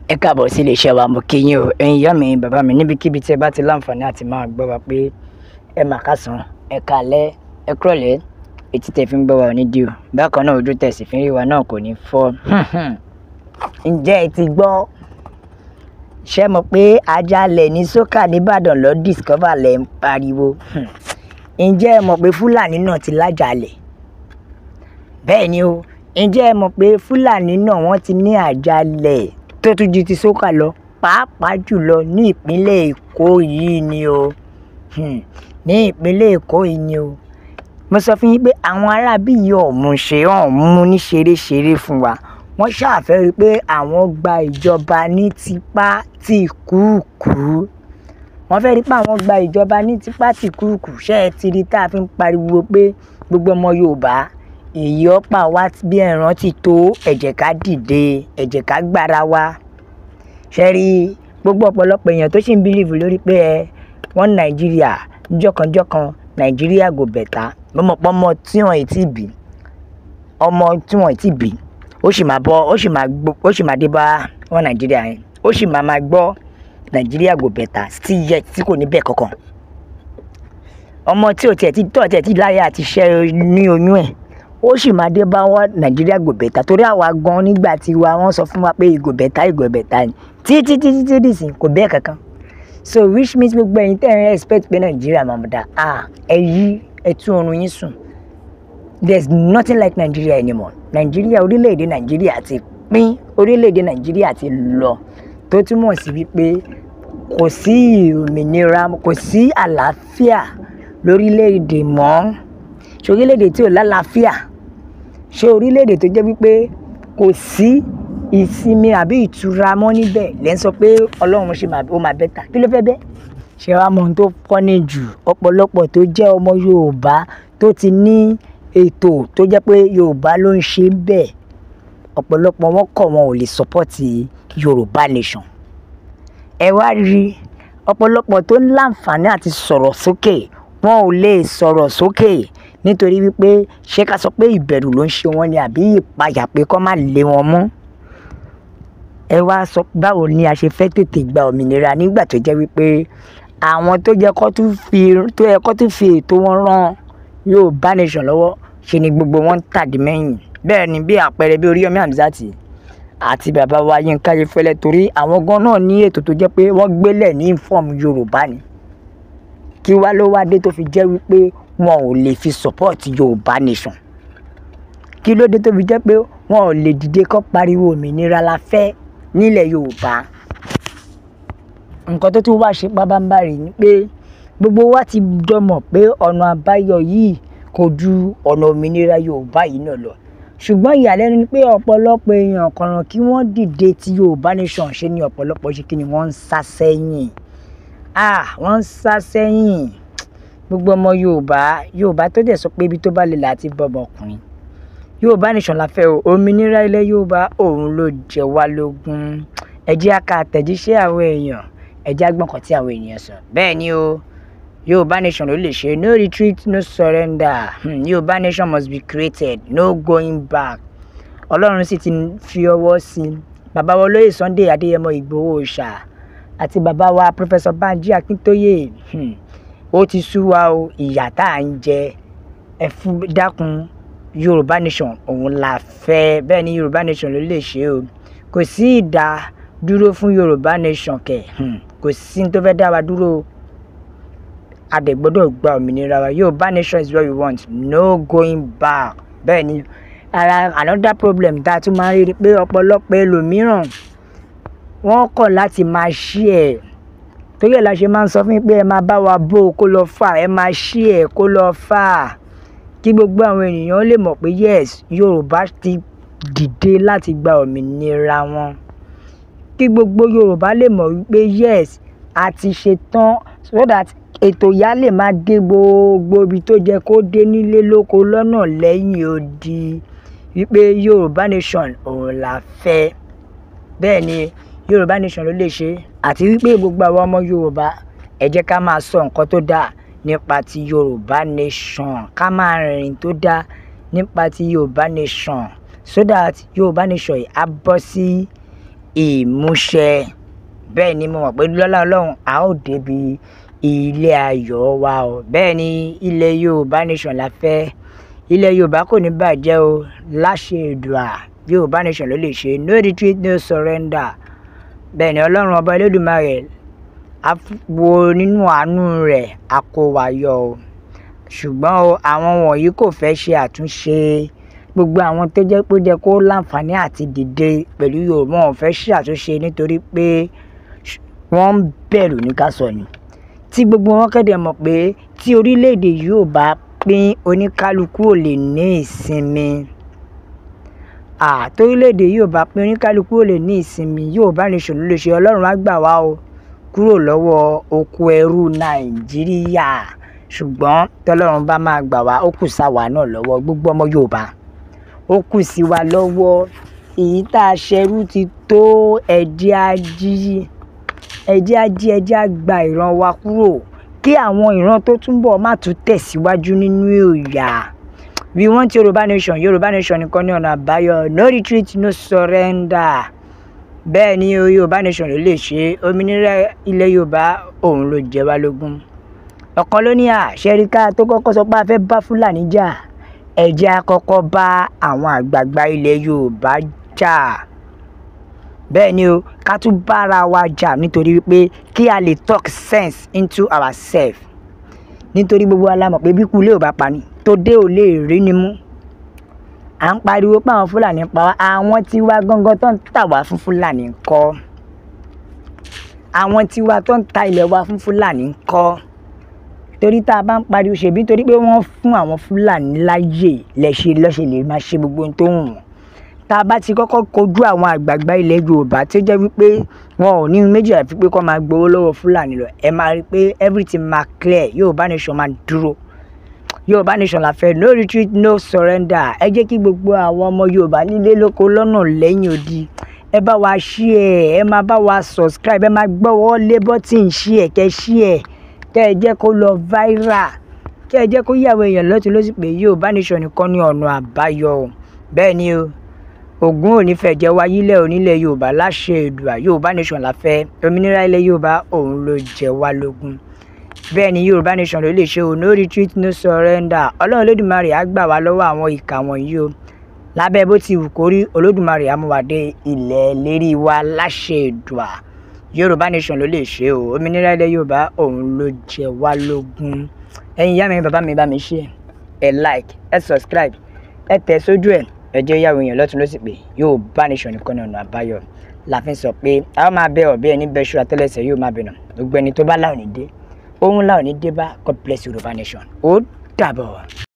Ẹ káàbọ̀ sí iléeṣẹ́ wa. Mo kí yín o, ẹ̀yin ìyá mi, bàbá mi, níbikíbi tí ẹ bá ti láǹfààní àti máa gbọ́ wa pé ẹ máa kásán, ẹ káalẹ́, ẹ kúrọ̀lẹ́. Etí tẹ fi ń gbọ́ wa ò ní di o. Bákan náà, ojú tẹ̀ sì fi ń rí wa náà kò ní fọ́. Ǹjẹ́ ẹ ti gbọ́? Ṣé mọ̀ pé àjàalẹ̀ ní sókà nìbàdàn lọ discover lẹ̀ ń pariwo? Ǹjẹ́ ẹ mọ̀ pé Fúlàní náà ti lájàalẹ̀? Bẹ́ẹ̀ ni o. Ǹjẹ́ ẹ mọ̀ pé Fúlàní náà, wọ́n ti ní àjàalẹ̀ tó tún ju ti sókà lọ, pàápàá jùlọ ní ìpínlẹ̀ Èkó yìí ni o? Ní ìpínlẹ̀ Èkó yìí ni o. Mo sọ fún yín pé àwọn aráabí yìí ò mú ṣe, wọn ò mú ní ṣeréṣeré fún wa. Wọ́n ṣàfẹ́ rí i pé àwọn gba ìjọba ní tipá tìkúùkù. Wọ́n fẹ́ rí i pé àwọn gba ìjọba ní tipá tìkúùkù. Ṣé ẹ ti rí tá a fi ń pariwo pé gbogbo ọmọ Yorùbá, èyí ọ̀pá wa bí ẹran ti tó, ẹ jẹ́ ká dìde, ẹ jẹ́ ká gbára wa? Ṣé rí gbogbo ọ̀pọ̀lọpọ̀ èèyàn tó sì ń believe lórí pé ẹ wọ́n Nàìjíríà jọ̀kanjọ̀kan, Nàìjíríà go better? Mo mọ̀ pé ọmọ tí wọ́n ì tí bí, ọmọ tí wọ́n ì tí bí, ó sì máa bọ́, ó sì máa gbọ́, ó sì máa dé bá wọn Nàìjíríà yẹn, ó sì máa máa gbọ́ Nàìjíríà go better, still yet tí kò ní bẹ́ẹ̀ kankan. Ọmọ tí ò tiẹ̀ tí tó tiẹ̀ tí láyé àti ṣẹ́ ní oyún ẹ̀, ó sì máa dé bá wọn Nàìjíríà go better, torí àwa gan nígbà tí wa, wọ́n sọ fún wa pé e go better, e go better ni, títí títí tí dìsìn kò bẹ́ẹ̀ kankan. So which means gbogbo ẹ̀yin tẹ́ ẹ̀ ń expect pé Nàìjíríà máa mọ̀ dá, ah, ẹ yí, ẹ tún oorun yín sùn. There is nothing like Nigeria anymore. Nigeria, orílẹ̀-èdè Nàìjíríà ti pín, orílẹ̀-èdè Nàìjíríà ti lọ, tó túmọ̀ sí wípé kò sí òmìnira, kò sí àlàáfíà lórílẹ̀-èdè mọ́. Ṣé orílẹ̀-èdè tí ò lálàáfíà, ṣé orílẹ̀-èdè tó jẹ́ wípé kò sí ìsinmi àbí ìtura mọ́ níbẹ̀ lẹ́ ń sọ pé Ọlọ́run ṣe máa, ó máa better? Kí ló fẹ́ bẹ́ẹ̀? Ṣé wàá mọ ohun tó funny jù? Ọ̀pọ̀lọpọ̀ tó jẹ́ ọmọ Yorùbá tó ti ní ètò tó jẹ́ pé Yorùbá ló ń ṣe bẹ́ẹ̀, ọ̀pọ̀lọpọ̀ wọn kọ̀, wọn ò lè support Yorùbá nation. Ẹ wá rí ọ̀pọ̀lọpọ̀ tó ń láǹfààní àti sọ̀rọ̀ sókè, wọn ò lè sọ̀rọ̀ sókè nítorí wípé, ṣé ká sọ pé ìbẹ̀rù ló ń ṣe wọ́n ni àbí ìpayà pé kó má lé wọn mú? Ẹ wá sọ, báwo ni a ṣe fẹ́ tètè gba òmìnira nígbà tó jẹ́ wípé àwọn tó jẹ́ kó tún fi, tó yẹ kó tún fi ètò wọn rán Yorùbá nation lọ́wọ́, ṣe ni gbogbo wọn ń tàdí mẹ́yìn? Bẹ́ẹ̀ ni, bí àpẹẹrẹ bí Oríyọmí Hamzat àti bàbá wa Yínká Ayéfẹ́lẹ́, torí àwọn gan náà ní ètò tó jẹ́ pé wọ́n gbélẹ̀ ní inform Yorùbá ni. Kí wá ló wá dé tó fi jẹ́ wípé wọn ò lè fi support Yorùbá nation? Kí ló dé tó fi jẹ́ pé wọn ò lè dìde kó pariwo òmìnira la fẹ́ nílẹ̀ Yorùbá? Nǹkan tó tún wá ṣe pabambarì ni pé gbogbo wa ti jọ mọ̀ pé ọ̀nà àbáyọ yìí kò ju ọ̀nà òmìnira Yorùbá yìí náà lọ. Ṣùgbọ́n ìyàlẹ́nu ni pé ọ̀pọ̀lọpọ̀ èèyàn kọ̀ọ̀ràn kí wọ́n dìde ti Yorùbá nation, ṣe ni ọ̀pọ̀lọpọ̀ ṣe kí ni, wọ́n ń sá sẹ́yìn. Ah, wọ́n ń sá sẹ́yìn. Gbogbo ọmọ Yorùbá, Yorùbá tó dẹ̀ sọ pé ibi tó bá le là ti bọ́ ọmọkùnrin. Yorùbá nation la fẹ́ o. Òmìnira ilẹ̀ Yorùbá, òun ló jẹ wá lógún. Ẹ jẹ́ á ka àtẹ̀jíṣẹ́ àwọn èèyàn, ẹ jẹ́ á gbọ́ nǹkan tí àwọn ènìyàn sọ. Bẹ́ẹ̀ ni o, Yorùbá nation ló lè ṣe. No retreat, no surrender. Yorùbá nation must be created, no going back. Ọlọ́run sì ti fi ọwọ́ sí i. Bàbá wa olóyè Sunday Adéyẹmọ Ìgbòho Òòṣà àti bàbá wa Professor Banji Akíntóyè, ó ti sú wa o, ìyà tá à ń jẹ. Ẹ fún dákun, Yorùbá nation òun la fẹ́. Bẹ́ẹ̀ ni, Yorùbá nation ló lè ṣe o. Kò sí ìdá dúró fún Yorùbá nation kẹ̀. Kò sí tó fẹ́ dá wa dúró. A dẹ̀ gbọ́dọ̀ gba òmìnira wa. Yorùbá nation is what we want, no going back. Bẹ́ẹ̀ ni, ara another problem tá a tún máa ń rí ni pé ọ̀pọ̀lọpọ̀ ẹlòmíràn, wọ́n kọ̀ láti máa share. Torí ẹ̀ la ṣe máa ń sọ fún yín pé ẹ máa bá wa bó o kó lọ fà, ẹ máa share kó lọ fà, kí gbogbo àwọn ènìyàn lè mọ̀ pé yes, Yorùbá ti dìde láti gba òmìnira wọn, kí gbogbo Yorùbá lè mọ̀ wípé yes, a ti ṣe tán, so that ètò ìyá lè máa dé gbogbo ibi tó jẹ́ kó dé, nílé lóko, lọ́nà lẹ́yìn odi, wípé Yorùbá nation òun la fẹ́. Bẹ́ẹ̀ ni, Yorùbá nation ló lè ṣe. Àti wípé gbogbo àwọn ọmọ Yorùbá, ẹ jẹ́ ká máa sọ nǹkan tó dáa nípa ti Yorùbá nation, ká máa rìnrìn tó dáa nípa ti Yorùbá nation, so that Yorùbá nation yìí á bọ́ sí. ìmúṣẹ. Bẹ́ẹ̀ ni mo mọ̀ pé lọ́lá Ọlọ́run a ó débi ilé ayọ̀ wa o. Bẹ́ẹ̀ ni ilẹ̀ Yorùbá nation la fẹ́. Ilẹ̀ Yorùbá kò ní bàjẹ́ o, láṣẹ Èdùà. Yorùbá nation ló lè ṣe, no retreat, no surrender. Bẹ́ẹ̀ ni Ọlọ́run ọba Elédùmarè á wo nínú àánú rẹ̀, á kó wa yọ o. Ṣùgbọ́n o, àwọn wọ̀nyí kò fẹ́ ṣe àtúnṣe. Gbogbo àwọn tó jẹ́ pé ó jẹ́ kó láǹfààní àti dìde pẹ̀lú Yorùbá, wọn ò fẹ́ ṣe àtúnṣe nítorí pé wọ́n ń bẹ̀rù ní ká sọ ni. Tí gbogbo wọn kéde mọ̀ pé tí orílẹ̀-èdè yóò bá pín, oníkálukú ò lè ní ìsinmi. Torílẹ̀-èdè yóò bá pín, oníkálukú ò lè ní ìsinmi. Yorùbá nation ló lè ṣe. Ọlọ́run á gbà wá o kúrò lọ́wọ́ oko ẹrú Nàìjíríà. Ṣùgbọ́n tọ́lọ́run bá máa gbà wá, ó kù sáwa náà lọ́wọ́, gbogbo ọmọ Yorùbá. Ó kù sí wa lọ́wọ́. Èyí tá a ṣẹrú ti tó. Ẹ̀jẹ̀ á jí, ẹ̀jẹ̀ á jí, ẹ̀jẹ̀ á gba ìran wa kúrò kí àwọn ìran tó túnbọ̀ má tún tẹ̀síwájú nínú ìyà. We want Yorùbá nation. Yorùbá nation nìkan ní ọ̀nà àbáyọ. No retreat, no surrender. Bẹ́ẹ̀ ni o, Yorùbá nation ló lè ṣe. Òmìnira ilẹ̀ Yorùbá òun ló jẹ wá lógún. Ọ̀kan ló ní àṣẹríkà tó kọ́kọ́ sọ pé a fẹ́ bá Fúlàní jà, ẹ jẹ́ á kọ́kọ́ bá àwọn àgbààgbà ilẹ̀ Yorùbá jà. Bẹ́ẹ̀ ni o, ká tún bára wa jà nítorí wípé kí a lè talk sense into ourselves. Nítorí gbogbo wa la mọ̀ pé bí ikú ilé ò bá pa ni, tòde ò lè rí ni mú. À ń pariwo pé àwọn Fúlàní pa wá, àwọn tiwa gangan tó ń tà wá fún Fúlàní ńkọ́? Àwọn tiwa tó ń ta ilẹ̀ wa fún Fúlàní ńkọ́? Torí tá a bá ń pariwo, ṣèbí torí pé wọ́n fún àwọn Fúlàní láyè lẹ́ṣẹ̀ lọ́ṣẹ̀ lè máa ṣe gbogbo ohun tó wù wọ́n. Tá a bá ti kọ́kọ́ kojú àwọn àgbààgbà ilẹ̀ Yorùbá tó jẹ́ wípé wọn ò ní méjì àfi pé kó máa gbowó lọ́wọ́ Fúlàní lọ, ẹ máa rí pé everything máa clear. Yorùbá nation máa dúró. Yorùbá nation la fẹ́, no retreat, no surrender. Ẹ jẹ́ kí gbogbo àwọn ọmọ Yorùbá nílé lóko lọ́nà lẹ́yìn odi, ẹ bá wa share, ẹ máa bá wa subscribe, ẹ máa gbọ́wọ́ lé button share, kẹ́ share, kẹ́ ẹ jẹ́ kó lọ viral, kẹ́ ẹ jẹ́ kó yé àwọn èèyàn lọ́tùn lósì pé Yorùbá nation nìkan ní ọ̀nà àbáyọ o. Bẹ́ẹ̀ ni o, Ògún ò ní fẹ́ jẹ́ wá yílẹ̀ onílẹ̀ Yorùbá láṣẹ Èdùà. Yorùbá nation la fẹ́. Òmìnira ilẹ̀ Yorùbá òun ló jẹ wá lógún. Bẹ́ẹ̀ ni, Yorùbá nation ló lè ṣe o, no retreat, no surrender. Ọlọ́run Olódùmarè á gbà wá lọ́wọ́ àwọn ìkà wọ̀nyí o. Lábẹ́ bó ti wù kó rí, Olódùmarè á mú wa dé ilẹ̀ lérí wa láṣẹ Èdùà. Yorùbá nation ló lè ṣe o. Òmìnira ilẹ̀ Yorùbá òun ló jẹ wá lógún. Ẹ̀yin ìyá mi, bàbá mi, bá mi ṣe, ẹ like, ẹ subscribe, ẹ tẹ̀ sójú ẹ̀, ẹ jẹ́ yàwó èèyàn lọ́tún lọ́sì pé Yorùbá nation nìkan ní ọ̀nà àbáyọ. La fi ń sọ pé a máa bẹ ọ̀bẹ ẹni bẹ ṣúra tẹ́lẹ̀sẹ̀ yóò máa bẹ̀nà. Gbogbo ẹni tó bá láwọn ní dé, òun láwọn ní dé bá. God bless Yorùbá nation. Ó dàbọ̀.